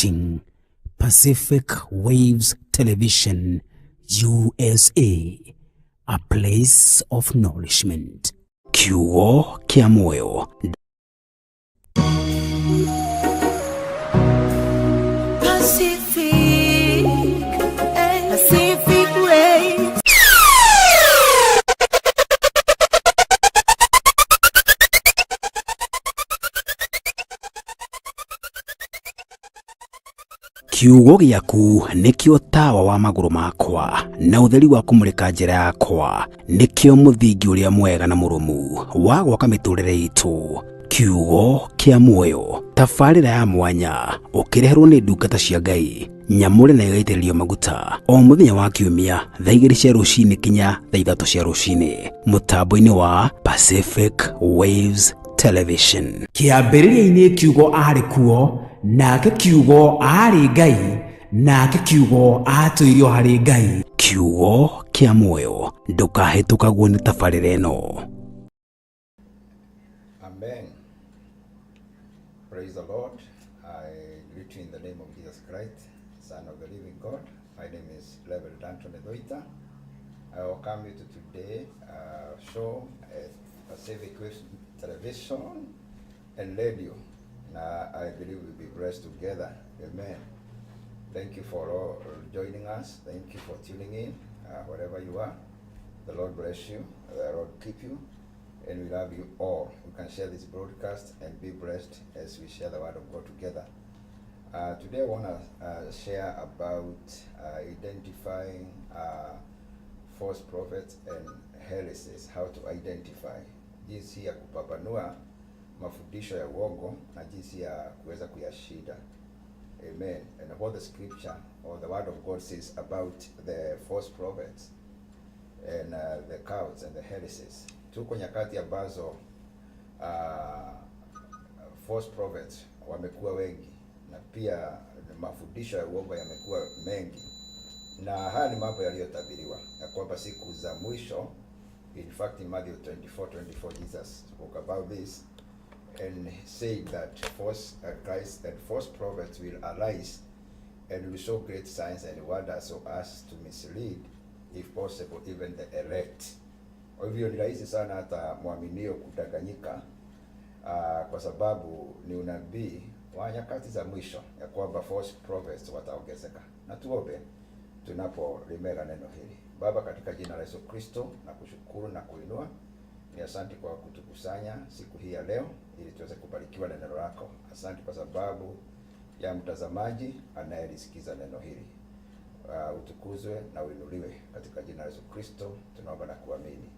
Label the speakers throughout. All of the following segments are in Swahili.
Speaker 1: watching Pacific Waves Television USA, a place of nourishment. Kiugo kĩa muoyo.
Speaker 2: Pacific, Pacific Waves.
Speaker 1: Kiugo gĩaku nĩkĩo tawa wa magũrũ makwa na ũtheri wa kũmũrĩka njĩra yakwa, nĩkĩo mũthingi ũrĩa mwega na mũrũmu wa gwaka mĩtũrĩre itũ. Kiugo kĩa muoyo, tabarĩra ya mwanya ũkĩreherwo nĩ ndungata cia Ngai nyamũre na ĩgaitĩrĩrio maguta o mũthenya wa kiumia thaa 2 cia rũcinĩ kinya thaa 3 cia rũcinĩ mũtambo-inĩ wa Pacific Waves Television.
Speaker 3: Kĩambĩrĩria-inĩ kiugo aarĩ kuo, nake kiugo aarĩ Ngai, nake kiugo aatũire o harĩ Ngai.
Speaker 1: Kiugo kĩa muoyo, ndũkahĩtũkagwo nĩ tabarĩra ĩno.
Speaker 4: Amen. Praise the Lord. I greet you in the name of Jesus Christ, Son of the living God. My name is Reverend Anthony Thuita. I welcome you to today's show at Pacific Waves Television and Radio. Now, I believe we'll be blessed together. Amen. Thank you for all joining us. Thank you for tuning in, wherever you are. The Lord bless you. The Lord keep you. And we love you all. You can share this broadcast and be blessed as we share the word of God together. Today I want to share about identifying false prophets and heresies, how to identify, jinsi ya kupambanua mafundisho ya uongo na jinsi ya kuweza kuyashinda. Amen. And what the scripture or the word of God says about the false prophets and the cults and the heresies. Tuko nyakati ambazo false prophets wamekuwa wengi na pia mafundisho ya uongo yamekuwa mengi, na haya ni mambo yaliyotabiriwa ya kwamba siku za mwisho. In fact, in Matthew 24:24, Jesus spoke about this and said that false Christ and false prophets will arise and will show great signs and wonders so as to mislead, if possible, even the elect. Kwa hivyo ni rahisi sana hata mwaminio kudanganyika, kwa sababu ni unabii wa nyakati za mwisho ya kwamba false prophets wataongezeka. Na tuombe tunapolimega neno hili. Baba, katika jina la Yesu Kristo nakushukuru na kuinua. Ni asante kwa kutukusanya siku hii ya leo ili tuweze kubarikiwa na neno lako. Asante kwa sababu ya mtazamaji anayelisikiza neno hili. Utukuzwe na uinuliwe katika jina la Yesu Kristo tunaomba na kuamini.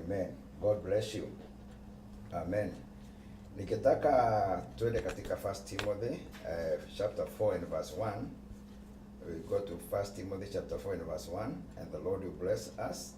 Speaker 4: Amen. God bless you. Amen. Nikitaka tuende katika 1 Timothy chapter 4 and verse 1. We go to 1 Timothy chapter 4 and verse 1, and the Lord will bless us.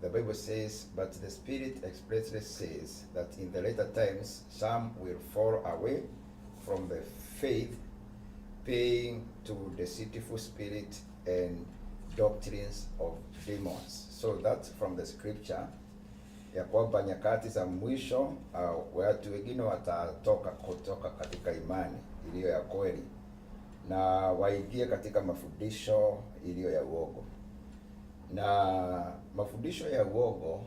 Speaker 4: The Bible says, but the Spirit expressly says that in the later times some will fall away from the faith, paying to deceitful spirit and doctrines of demons. So that's from the scripture ya kwamba nyakati za mwisho watu wengine watatoka kutoka katika imani iliyo ya kweli na waingie katika mafundisho iliyo ya uongo. Na mafundisho ya uongo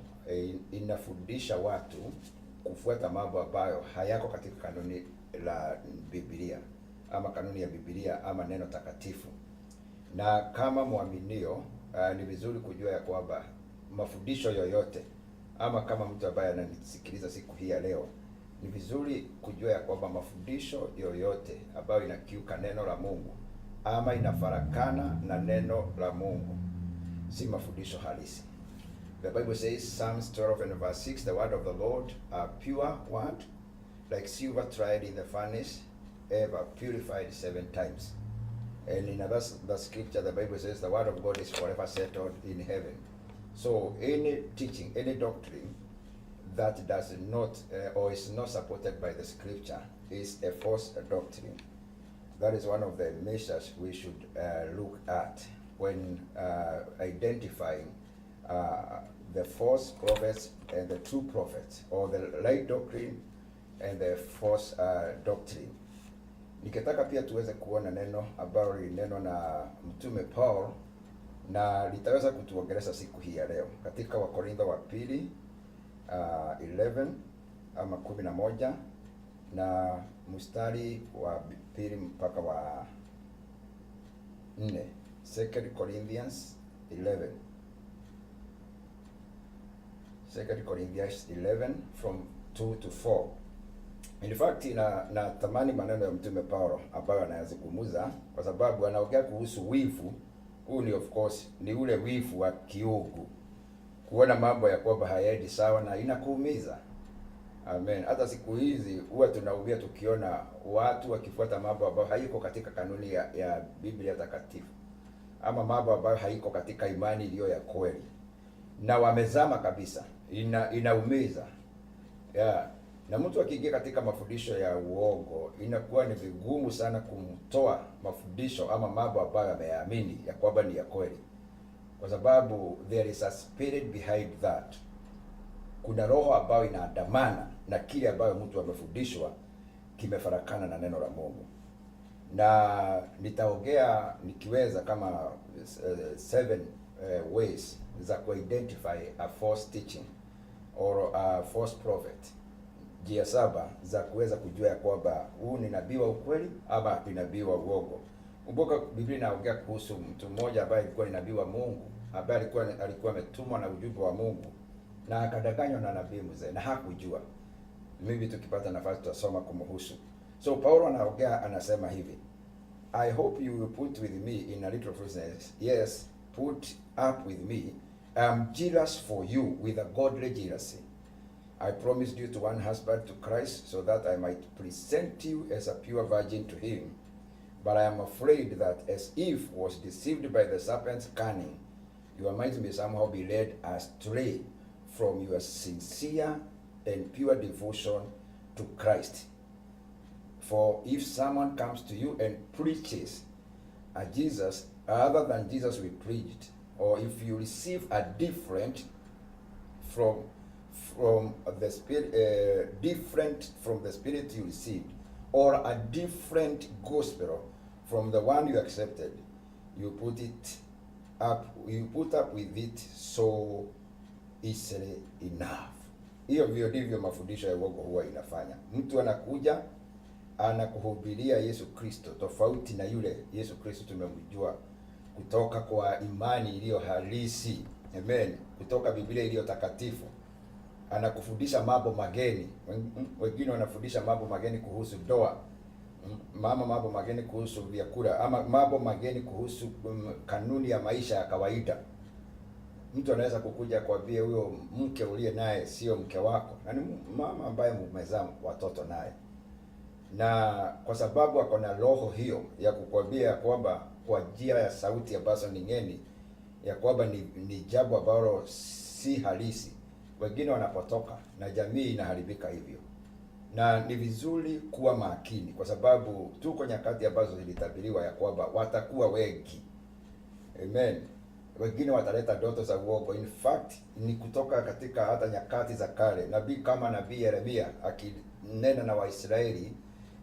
Speaker 4: inafundisha watu kufuata mambo ambayo hayako katika kanuni la Biblia ama kanuni ya Biblia ama neno takatifu. Na kama mwaminio, ni vizuri kujua ya kwamba mafundisho yoyote ama kama mtu ambaye ananisikiliza siku hii ya leo, ni vizuri kujua ya kwamba mafundisho yoyote ambayo inakiuka neno la Mungu ama inafarakana na neno la Mungu si mafundisho halisi. The Bible says, Psalms 12 and verse 6, the word of the Lord are pure word, like silver tried in the furnace, ever purified 7 times. And in another the scripture, the Bible says, the word of God is forever settled in heaven. So any teaching, any doctrine that does not or is not supported by the scripture is a false doctrine. That is one of the measures we should look at when identifying the false prophets and the true prophets, or the right doctrine and the false doctrine. Nikitaka pia tuweze kuona neno ambalo lilinenwa na Mtume Paul na litaweza kutuongelesha siku hii ya leo katika Wakorintho wa pili 11 ama 11 na mstari wa pili mpaka wa 4. Second Corinthians 11. Second Corinthians 11 from 2 to 4. In fact, na tamani maneno ya Mtume Paulo ambayo anayazungumza kwa sababu anaongea kuhusu wivu. Huu ni, of course, ni ule wivu wa kiungu, kuona mambo ya kwamba hayaendi sawa na inakuumiza. Amen. Hata siku hizi huwa tunaumia tukiona watu wakifuata mambo ambayo haiko katika kanuni ya Biblia takatifu ama mambo ambayo haiko katika imani iliyo ya kweli na wamezama kabisa, inaumiza, yeah. Na mtu akiingia katika mafundisho ya uongo inakuwa ni vigumu sana kumtoa mafundisho ama mambo ambayo ameyaamini ya kwamba ni ya kweli, kwa sababu there is a spirit behind that. Kuna roho ambayo inaandamana na kile ambayo mtu amefundishwa kimefarakana na neno la Mungu. Na nitaongea nikiweza kama seven ways za kuidentify a false teaching or a false prophet, njia saba za kuweza kujua ya kwamba huu ni nabii wa ukweli ama ni nabii wa uongo. Kumbuka Biblia inaongea kuhusu mtu mmoja ambaye alikuwa ni nabii wa Mungu, ambaye alikuwa ametumwa na ujumbe wa Mungu na akadanganywa na nabii mzee na hakujua. Maybe tukipata nafasi tutasoma kumhusu. So Paulo anaongea, anasema hivi: "I hope you will put with me in a little foolishness. Yes, put up with me. I am jealous for you with a godly jealousy. I promised you to one husband, to Christ, so that I might present you as a pure virgin to him. But I am afraid that as Eve was deceived by the serpent's cunning, your minds may somehow be led astray from your sincere and pure devotion to Christ. For if someone comes to you and preaches a Jesus other than Jesus we preached, or if you receive a different from the spirit, different from the spirit you received, or a different gospel from the one you accepted, you put up with it so easily enough." Hiyo vyo ndivyo mafundisho ya uongo huwa inafanya. Mtu anakuja anakuhubiria Yesu Kristo tofauti na yule Yesu Kristo tumemjua kutoka kwa imani iliyo halisi, amen, kutoka Biblia iliyo takatifu. Anakufundisha mambo mageni. Wengine wanafundisha mambo mageni kuhusu ndoa, mambo mageni kuhusu vyakula, ama mambo mageni kuhusu kanuni ya maisha ya kawaida. Mtu anaweza kukuja kuambia huyo mke uliye naye sio mke wako, na ni mama ambaye mmezaa watoto naye, na kwa sababu ako na roho hiyo ya kukwambia ya kwamba kwa njia ya sauti ambazo ni ngeni ya kwamba ni jambo ambalo si halisi, wengine wanapotoka na jamii inaharibika hivyo. Na ni vizuri kuwa makini, kwa sababu tuko nyakati ambazo zilitabiriwa ya kwamba watakuwa wengi. Amen. Wengine wataleta ndoto za uongo. In fact, ni kutoka katika hata nyakati za kale, nabii kama nabii Yeremia akinena na Waisraeli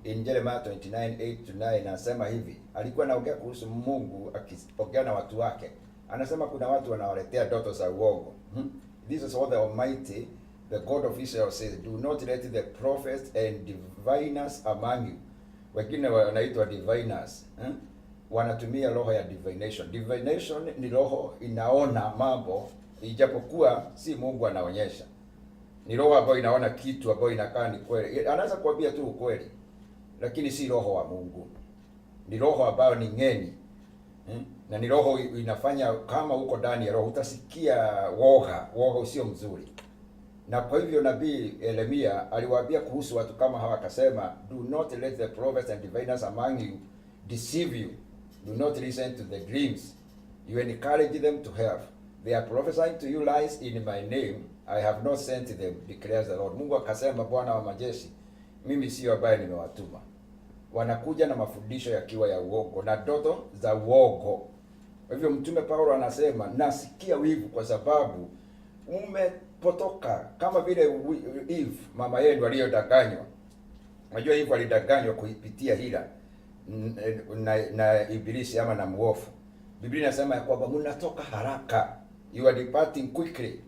Speaker 4: in Jeremiah 29:8 to 9 anasema hivi, alikuwa anaongea kuhusu Mungu akiongea na watu wake, anasema kuna watu wanawaletea ndoto za uongo. "This is what the Almighty, the God of Israel, says: Do not let the prophets and diviners among you." Wengine wanaitwa diviners, Wanatumia roho ya divination. Divination ni roho inaona mambo ijapokuwa si Mungu anaonyesha. Ni roho ambayo inaona kitu ambayo inakaa ni kweli. Anaweza kuambia tu ukweli, lakini si roho wa Mungu. Ni roho ambayo ni ngeni. Na ni roho inafanya kama uko ndani ya roho utasikia woga, woga usio mzuri. Na kwa hivyo nabii Yeremia aliwaambia kuhusu watu kama hawa, akasema, "Do not let the prophets and diviners among you deceive you. Do not listen to the dreams you encourage them to have. They are prophesying to you lies in my name. I have not sent them, declares the Lord." Mungu akasema, Bwana wa majeshi, mimi sio ambaye nimewatuma. Wanakuja na mafundisho yakiwa ya uongo na ndoto za uongo. Kwa hivyo Mtume Paulo anasema, nasikia wivu kwa sababu umepotoka kama vile Eve mama yenu aliyodanganywa. Unajua Eve alidanganywa kuipitia hila. na ibilisi ama na muofu. Biblia inasema ya kwamba mnatoka haraka, you are departing quickly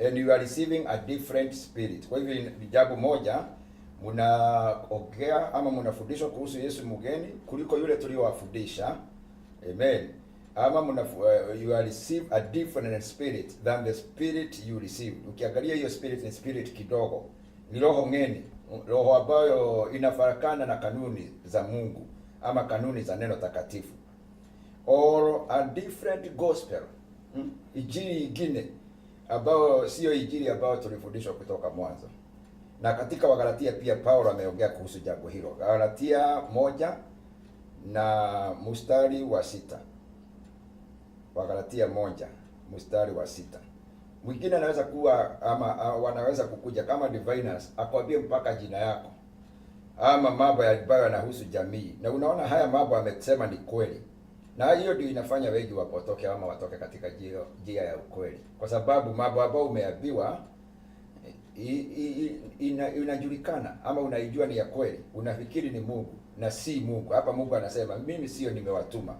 Speaker 4: and you are receiving a different spirit. Kwa hivyo ni jambo moja, mnaongea ama mnafundishwa kuhusu Yesu mgeni kuliko yule tuliowafundisha. Amen. Ama you are receive a different spirit than the spirit you received. Ukiangalia hiyo spirit ni spirit kidogo, ni roho ngeni, roho ambayo inafarakana na kanuni za Mungu ama kanuni za neno takatifu, or a different gospel, Injili ingine ambayo sio injili ambayo tulifundishwa kutoka mwanzo. Na katika Wagalatia pia Paulo ameongea kuhusu jambo hilo. Galatia 1 na mstari wa 6. Wagalatia 1 mstari wa 6. Mwingine anaweza kuwa ama wanaweza kukuja kama diviners akwambie mpaka jina yako ama mambo ambayo yanahusu jamii, na unaona haya mambo amesema ni kweli, na hiyo ndio inafanya wengi wapotoke ama watoke katika njia ya ukweli, kwa sababu mambo ambayo umeambiwa inajulikana ama unaijua ni ya kweli, unafikiri ni Mungu na si Mungu. Hapa Mungu anasema mimi sio nimewatuma.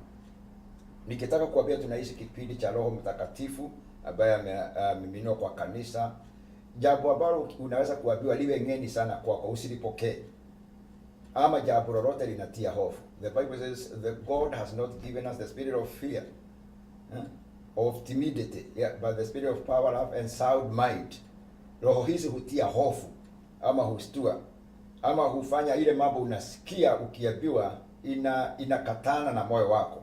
Speaker 4: Nikitaka kuambia tunaishi kipindi cha Roho Mtakatifu ambaye amemiminwa kwa kanisa, jambo ambalo unaweza kuambiwa liwe ngeni sana kwako, usilipokee ama jambo lolote linatia hofu. The Bible says that God has not given us the spirit of fear, of timidity, yeah, but the spirit of power, love and sound mind. Roho hizi hutia hofu ama hustua ama hufanya ile mambo unasikia ukiambiwa inakatana na moyo wako.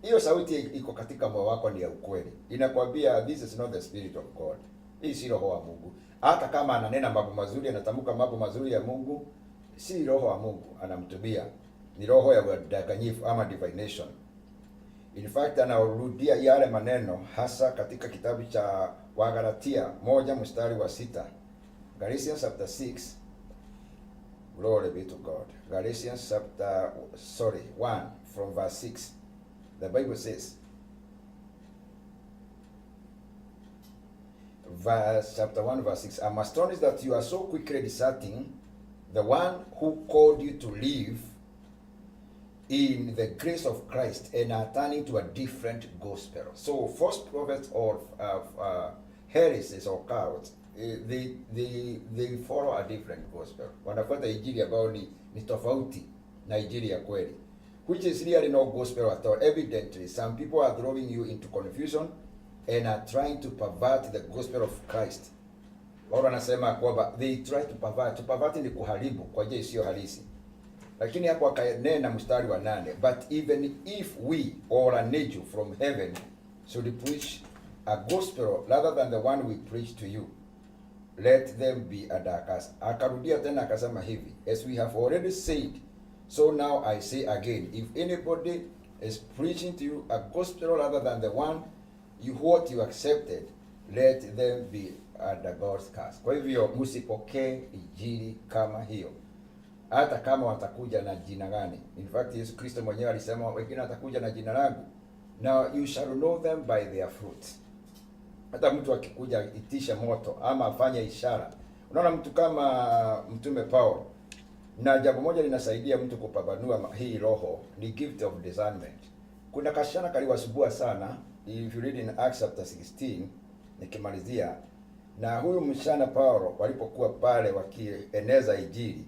Speaker 4: Hiyo sauti iko katika moyo wako ni ya ukweli, inakwambia this is not the spirit of God. Hii si roho wa Mungu. Hata kama ananena mambo mazuri, anatamka mambo mazuri ya Mungu, si roho wa Mungu anamtumia, ni roho ya udanganyifu ama divination. In fact, anarudia yale maneno hasa katika kitabu cha Wagalatia 1 mstari wa 6. Galatians chapter 6. Glory be to God. Galatians chapter, sorry, 1 from verse 6. The Bible says, verse chapter 1 verse 6, "I'm astonished that you are so quickly deserting the one who called you to live in the grace of Christ and are turning to a different gospel." So false prophets or heresies or cults, they follow a different gospel. Wanafuata injili ambayo ni tofauti na injili ya kweli, which is really no gospel at all. Evidently, some people are throwing you into confusion and are trying to pervert the gospel of Christ. Paulo anasema kwamba they try to pervert. To pervert ni kuharibu kwa njia isiyo halisi. Lakini hapo akanena mstari wa 8, "But even if we or an angel from heaven should preach a gospel rather than the one we preach to you, let them be under curse." Akarudia tena akasema hivi, "As we have already said, so now I say again, if anybody is preaching to you a gospel rather than the one you what you accepted, let them be under God's curse." Kwa hivyo msipokee injili kama hiyo, hata kama watakuja na jina gani. In fact, Yesu Kristo mwenyewe alisema wengine watakuja na jina langu. Now you shall know them by their fruits. Hata mtu akikuja itisha moto ama afanye ishara, unaona mtu kama Mtume Paulo. Na jambo moja linasaidia mtu kupambanua hii roho ni gift of discernment. Kuna kasichana kaliwasumbua sana, if you read in Acts chapter 16, nikimalizia na huyu msichana. Paulo walipokuwa pale wakieneza injili,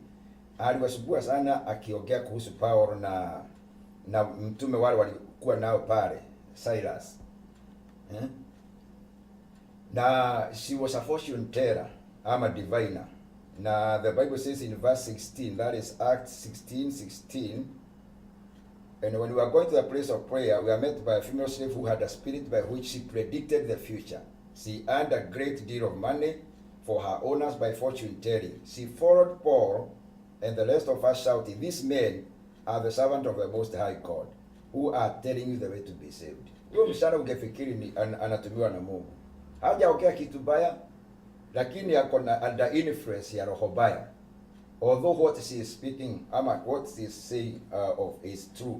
Speaker 4: aliwasumbua sana akiongea kuhusu Paulo na mtume wale walikuwa nao pale Silas, eh? Na she was a fortune teller ama diviner. Na the Bible says in verse 16, that is Acts 16:16, "And when we were going to the place of prayer, we were met by a female slave who had a spirit by which she predicted the future. She earned a great deal of money for her owners by fortune telling. She followed Paul and the rest of us, shouting, 'These men are the servant of the Most High God, who are telling you the way to be saved.'" Huyo msichana ungefikiri ni anatumiwa na Mungu. Hajaongea kitu baya, lakini ako na under influence ya roho baya. Although what she is speaking ama what she is saying of is true.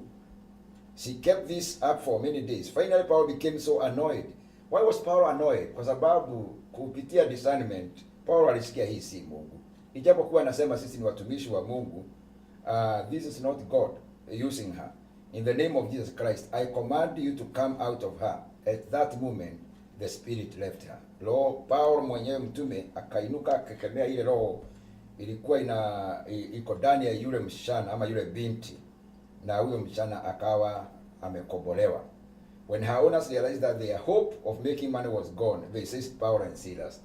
Speaker 4: She kept this up for many days. Finally, Paul became so annoyed. Why was Paul annoyed? Kwa sababu kupitia discernment, Paul alisikia hii si Mungu. Ijapokuwa anasema sisi ni watumishi wa Mungu, this is not God. using her. In the name of Jesus Christ, I command you to come out of her. At that moment, the spirit left her. Roho Paulo mwenyewe mtume akainuka akakemea ile roho ilikuwa iko ndani ya yule msichana ama yule binti, na huyo msichana akawa amekombolewa. When her owners realized that their hope of making money was gone, they seized Paul and Silas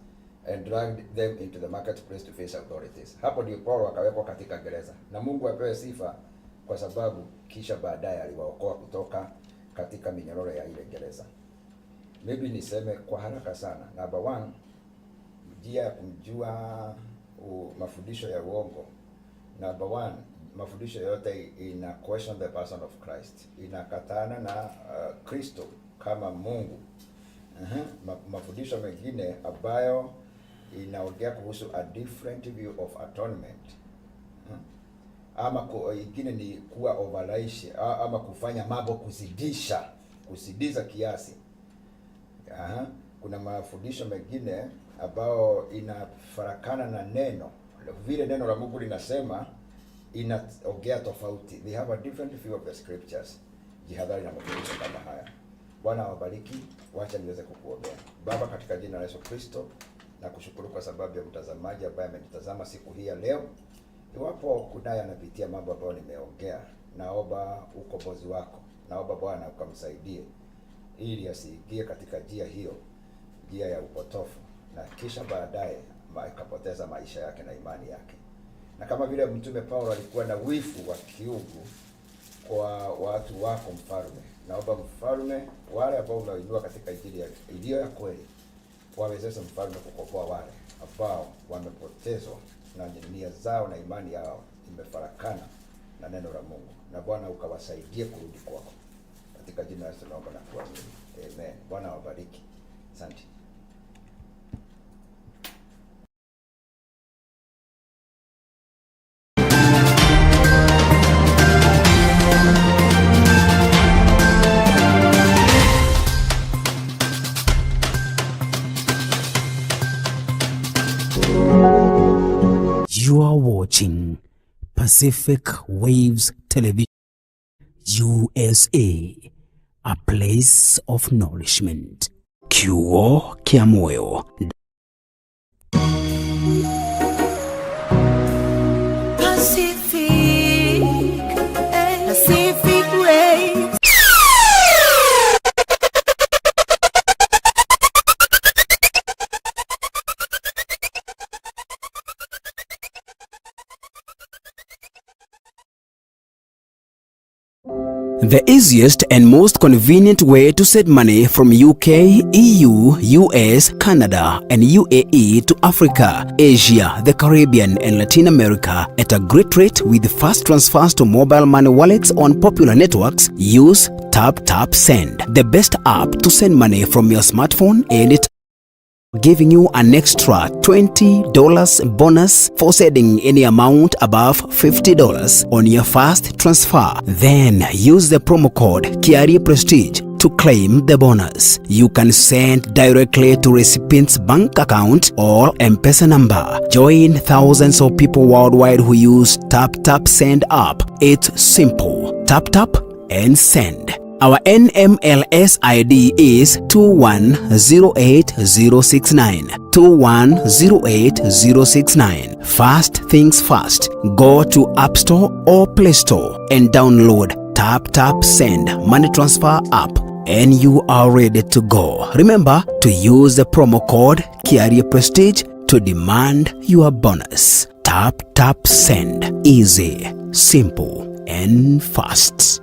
Speaker 4: and dragged them into the marketplace to face authorities. Hapo ndio Paulo akawekwa katika gereza, na Mungu apewe sifa kwa sababu kisha baadaye aliwaokoa kutoka katika minyororo ya ile gereza. Maybe niseme kwa haraka sana. Number one, njia ya kumjua mafundisho ya uongo. Number one, mafundisho yote ina question the person of Christ, inakatana na Kristo kama Mungu. Mafundisho mengine ambayo inaongea kuhusu a different view of atonement. Ama ingine ni kuwa overlaishi ama kufanya mambo kuzidisha kiasi. Aha. Kuna mafundisho mengine ambayo inafarakana na neno vile neno la Mungu linasema, inaongea tofauti. They have a different view of the scriptures. Jihadhari na mafundisho kama haya. Bwana awabariki. Wacha niweze kukuombea. Baba, katika jina la Yesu Kristo, nakushukuru kwa sababu ya mtazamaji ambaye amenitazama siku hii ya leo. Iwapo kunaye anapitia mambo ambayo nimeongea, naomba ukombozi wako, naomba Bwana ukamsaidie ili asiingie katika njia hiyo, njia ya upotofu, na kisha baadaye akapoteza maisha yake na imani yake. Na kama vile Mtume Paulo alikuwa na wivu wa kiungu kwa watu wako mfalme, naomba mfalme, wale ambao umewainua katika injili iliyo ya kweli, wawezeshe mfalme kukomboa wale ambao wamepotezwa na nia zao na imani yao imefarakana na neno la Mungu, na Bwana ukawasaidie kurudi kwako. Katika jina la Yesu naomba na kuamini, amen. Bwana awabariki. Asante.
Speaker 1: You are watching Pacific Waves Television USA, a place of nourishment. Kiugo kĩa muoyo.
Speaker 2: Pacific, Pacific Waves.
Speaker 1: The easiest and most convenient way to send money from UK, EU, US, Canada, and UAE to Africa, Asia, the Caribbean, and Latin America at a great rate with fast transfers to mobile money wallets on popular networks, use Tap Tap Send, the best app to send money from your smartphone anytime, giving you an extra $20 bonus for sending any amount above $50 on your first transfer. Then use the promo code Kiarie Prestige to claim the bonus. You can send directly to recipient's bank account or M-Pesa number. Join thousands of people worldwide who use Tap Tap Send app. It's simple. Tap tap and send. Our NMLS ID is 2108069. 2108069. First things first, go to App Store or Play Store and download Tap Tap Send Money Transfer app, and you are ready to go. Remember to use the promo code Kiarie Prestige to demand your bonus. Tap Tap Send. Easy, simple, and fast.